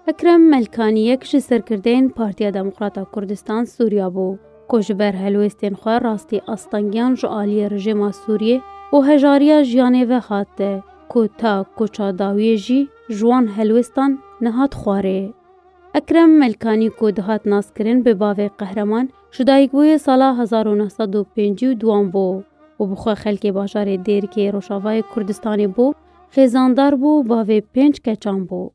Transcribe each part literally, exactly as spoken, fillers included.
Ekrem Melkanî yek ji serkirdeyên Partiya Demokrata Kurdistan Sûriya bû, ku ji ber helwêstên xwe rastî astengiyan ji aliyê rejêma Sûriyê û hejariya jiyanê ve hat, ku ta koça dawiyê jî ji wan helwêstan nehat xwarê. Ekrem Melkanî ku dihat naskirin bi bavê Qehreman, ji dayikbûyê sala hezar û neh sed û pêncî û duan bû û bi xwe xelkê bajarê Dêrikê Rojavayê Kurdistanê bû, xêzandar bû, bavê pênc keçan bû.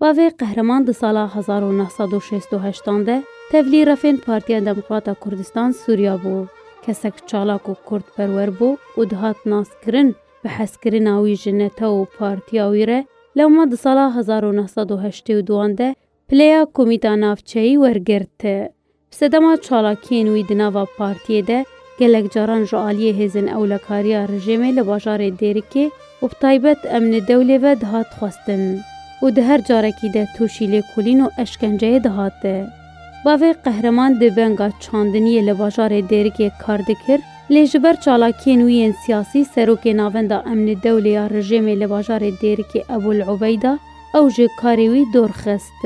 Bavê Qehreman di sala hezar û neh sed û şêst û heştan de tevlî refên Partiya Demokrata Kurdistan Sûriya bû. Kesek çalak û kurdperwer bû û dihat naskirin bi hezkirina wî ji netew û partiya wî re, lewma di sala hezar û neh sed û heştê û duan de pileya Komîta Navçeyî wergirt. Bi sedema çalakiyên wî di nava partiyê de gelek caran ji aliyê hêzên ewlekariya rejêmê li bajarê Dêrikê û bi taybet emnê dewlê ve dihat xwestin û di her carekî de tûşî lêkolîn û eşkenceyê dihate. Bavê Qehreman di benga çandiniyê li bajarê Dêrikê kar dikir, lê ji ber çalakiyên wî yên siyasî serokê Navenda Emnê Dewlê ya rejêmê li bajarê Dêrikê Ebûl Ubeyda ew ji karê wî dor xist.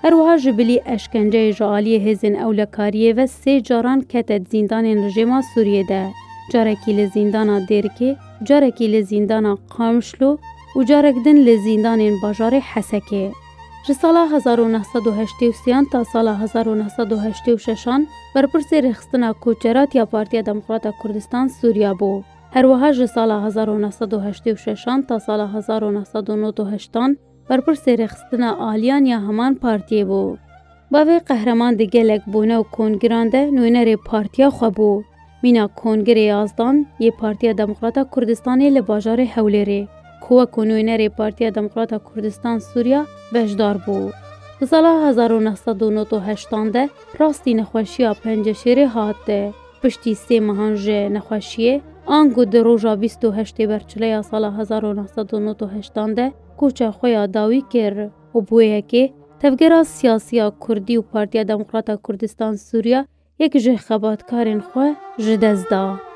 Her wiha ji bilî eşkenceyê ji aliyê hêzên ewlekariyê ve sê caran kete di zîndanên rejêma Sûriyê de. Carekî li zîndana Dêrikê, carekî li zîndana Qamişlo û carek din li zîndanên bajarê Hesekê. Ji sala hezar û neh sed û heştê û sêyan ta sala hezar û neh sed û heştê û şeşan berpirsê rêxistina koçerat ya Partiya Demokrata Kurdistan Sûriya bû. Her wiha ji sala hezar û neh sed û heştê û şeşan ta sala hezar û neh sed û nod û heştan berpirsê rêxistina aliyan ya heman partiyê bû. Bavê Qehreman di gelek bûne û kongiran de nûnerê partiya xwe bû. Mîna Kongirê yazdan yê Partiya Demokrata Kurdistanê li bajarê Hewlêrê, ku wekû nûnerê Partiya Demokrata Kurdistan Sûriya beşdar bû. Di sala hezar û neh sed û nod û heştan de rastî nexweşiya penceşêrê hat. Piştî sê mehan ji nexweşiyê, ango di roja bîst û heştê Berçileya sala hezar û neh sed û nod û heştan de koça xwe ya dawî kir û bi wê yekê tevgera siyasî ya Kurdî û Partiya Demokrata Kurdistan Sûriya yek ji xebatkarên xwe ji dest da.